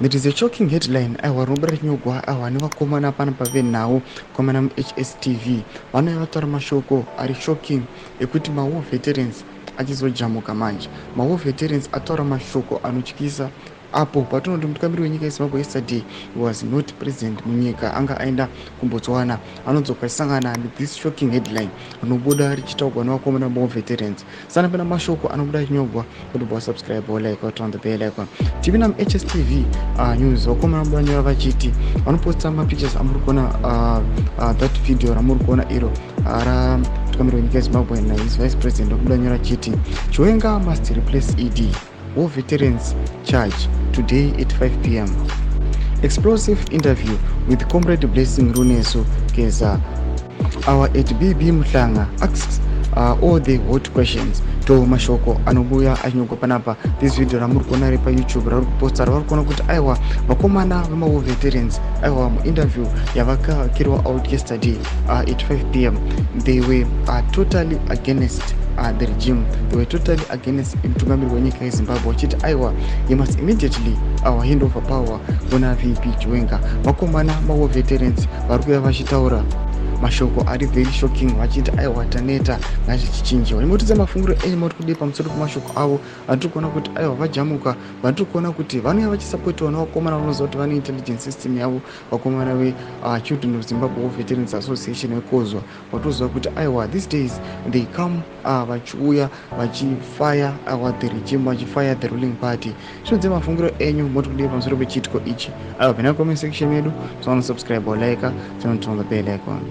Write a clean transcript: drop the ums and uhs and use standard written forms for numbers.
There is a shocking headline, aiwa, rinobuda richinyogwa, aiwa, nevakomana panapa venhau, vakomana muHSTV vanouya vataura mashoko ari shocking ekuti mawar veterans achizojamuka manje. Mawar veterans ataura mashoko anotyisa apo patinoti mutungamiri wenyika yeZimbabwe yesterday was not present munyika, anga aenda kuBotswana. Anodzoka achisangana nethis shocking headline rinobuda richitaurwa nevakomana vemawar veterans. Sanapena mashoko anobuda achinyogwa kuti bosubscribe, like, turn on the bell icon. TV namuHSTV News, vakomana vabuda nyora vachiti vanoposta mapictures amuri kuona, that video ramuri kuona iro ramutungamiri wenyika yeZimbabwe nahis vice president. Vabuda nyora chiti, "Chiwenga must replace ED. War veterans charge today at 5 p.m." Explosive interview with Comrade Blessing Runeso Keza, our at BB Muhlanga asks all the hot questions. To mashoko anobuya achinyorwa panapa. This video ramuri kuona ri paYouTube rauri kuposta, ravari kuona kuti aiwa, vakomana vemawar veterans, aiwa, muinterview yavakacarryiwa out yesterday at 5 p.m., they were totally against the regime. They were totally against mutungamiri wenyika yeZimbabwe, vachiti aiwa, he must immediately hand over power kuna VP Chiwenga. Vakomana mawar veterans vari kuuya vachitaura mashoko ari very shocking, vachiti aiwa, taneta, ngazvichichinjiwa. Nimotidza mafungiro enyu, moti kudii pamusoro pemashoko avo vatiri kuona kuti aiwa, vajamuka, vatiri kuona kuti vanouya vachisapotiwa nevakomana vanoziva kuti vane intelligence system yavo, vakomana veChildren of Zimbabwe War Veterans Association, vekozwa vatoziva kuti aiwa, these days they come vachiuya vachifire aiwa the regime, vachifire the ruling party. Zvinodze mafungiro enyu, moti kudii pamusoro pechiitiko ichi? Aiwa, pina comment section yedu, subscribe, like, turn on the bell icon.